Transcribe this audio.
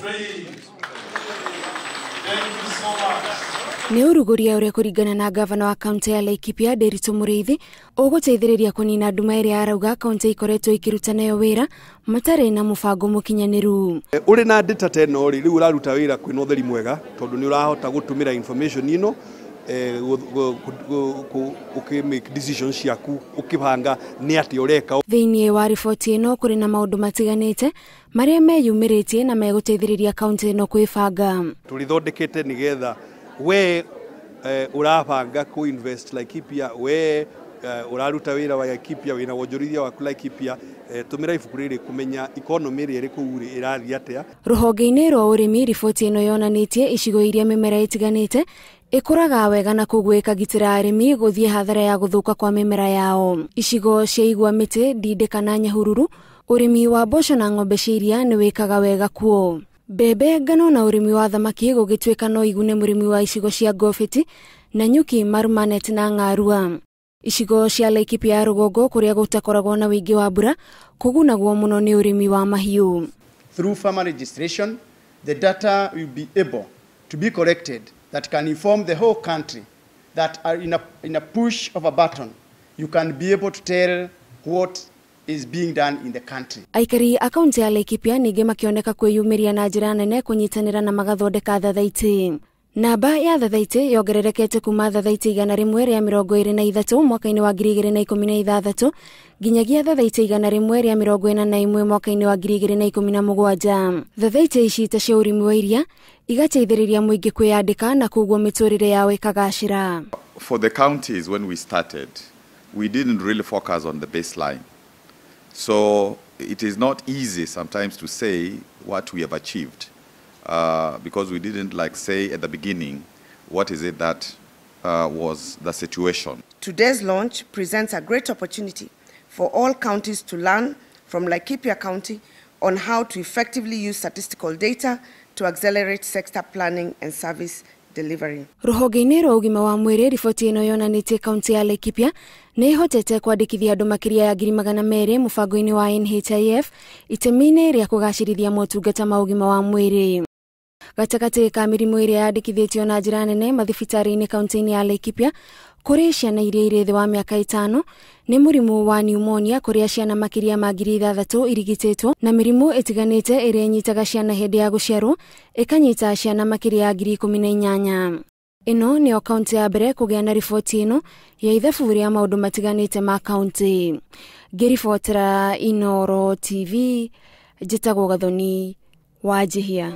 3. Thank you so much. Nĩ ũrugũria ũrĩa kũringana na gavana wa kaunti ya Laikipia Nderitu Mũrĩithi ũgũteithĩrĩria kũnina nduma ĩrĩa arauga kaunti ikoretwo ikĩruta nayo wĩra matarĩ na mũbango mũkinyanĩru. Ũrĩ na data ta ĩno rĩ, rĩu ũraruta wĩra kwĩna ũtheri mwega tondũ nĩ ũrahota gũtũmĩra information ĩno ũkĩ make decisions ciaku ũkĩbanga nĩ atĩa ũreka. Thĩinĩ wa riboti ĩno kũrĩ na maũndũ matiganĩte marĩa meyumĩrĩtie na megũteithĩrĩria kaunti ĩno kwĩbanga. Tũrĩthondekete nĩgetha we ũrabanga kũ invest Laikipia, we ũraruta wĩra wa Laikipia, wĩna wonjorithia waku Laikipia, tũmĩra ibuku rĩrĩ kũmenya economy ĩrĩa ĩrĩ kũu rĩ ĩrathiĩ atĩa. Rũhonge-inĩ rwa ũrĩmi riboti ĩno yonanĩtie icigo iria mĩmera ĩtiganĩte ĩkũraga wega na koguo ĩkagitĩra arĩmi gũthiĩ hathara ya gũthũka kwa mĩmera yao. Icigo cia igwa mĩtĩ, Ndindĩ kana Nyahururu, ũrĩmi wa mboco na ng'ombe cia iria nĩ wĩkaga wega kuo. Mbembe, ngano na ũrĩmi wa thamaki gũgĩtuĩka no igune mũrĩmi wa icigo cia Ngobiti, Nanyuki, Marumanet na Ng'arua. Icigo cia Laikipia ya rũgongo kũrĩa gũtakoragwo na ũingĩ wa mbura kũgunagwo mũno nĩ ũrĩmi wa mahiũ. Through farmer registration, the data will be able to be collected that can inform the whole country that are in a push of a button, you can be able to tell what is being done in the country. Aikari a kaunti ya Laikipia ningĩ makĩoneka kwĩyumĩria na njĩra nene kũnyitanĩra na magathondeka thathaitĩ. Namba ya thathaitĩ yongererekete kuma thathaitĩ 123 mwaka-inĩ wa 2016 nginyagia thathaitĩ 141 mwaka-inĩ wa 2017. Thathaitĩ ici ta cia ũrĩmi wa iria igateithĩrĩria mũingĩ kwĩyandĩka na koguo mĩtũrĩre yao ĩkagacĩra. For the counties, when we started, we didn't really focus on the baseline. So it is not easy sometimes to say what we have achieved because we didn't say at the beginning what is it that was the situation. Today's launch presents a great opportunity for all counties to learn from Laikipia County on how to effectively use statistical data to accelerate sector planning and service delivery. Rũhonge-inĩ rwa ũgima wa mwĩrĩ riboti ĩno yonanĩtie kaunti ya Laikipia nĩ ĩhotete kwandĩkithia andũ makĩria ya 200,000 mũbango-inĩ wa NHIF itemi-inĩ rĩa kũgacĩrithia motungata ma ũgima wa mwĩrĩ. Gatagatĩ ka mĩrimũ ĩrĩa yandĩkithĩtio na njĩra nene mathibitarĩ-inĩ kaunti-inĩ ya Laikipia kũrĩ ciana iria irĩ thĩ wa mĩaka 5 nĩ mũrimũ wa pneumonia kũrĩa ciana makĩria ma 6,000 irigitĩtwo na mĩrimũ ĩtiganĩte ĩrĩa ĩnyitaga ciana hĩndĩ ya gũciarwo ĩkanyita ciana makĩria ya 18,000. Ĩno nĩyo kaunti ya mbere kũgĩa na riboti ĩno ya ithabu rĩa maũndũ matiganĩte ma kaunti. Ngĩribotera Inooro TV, njĩtagwo Gathoni Wanjihia.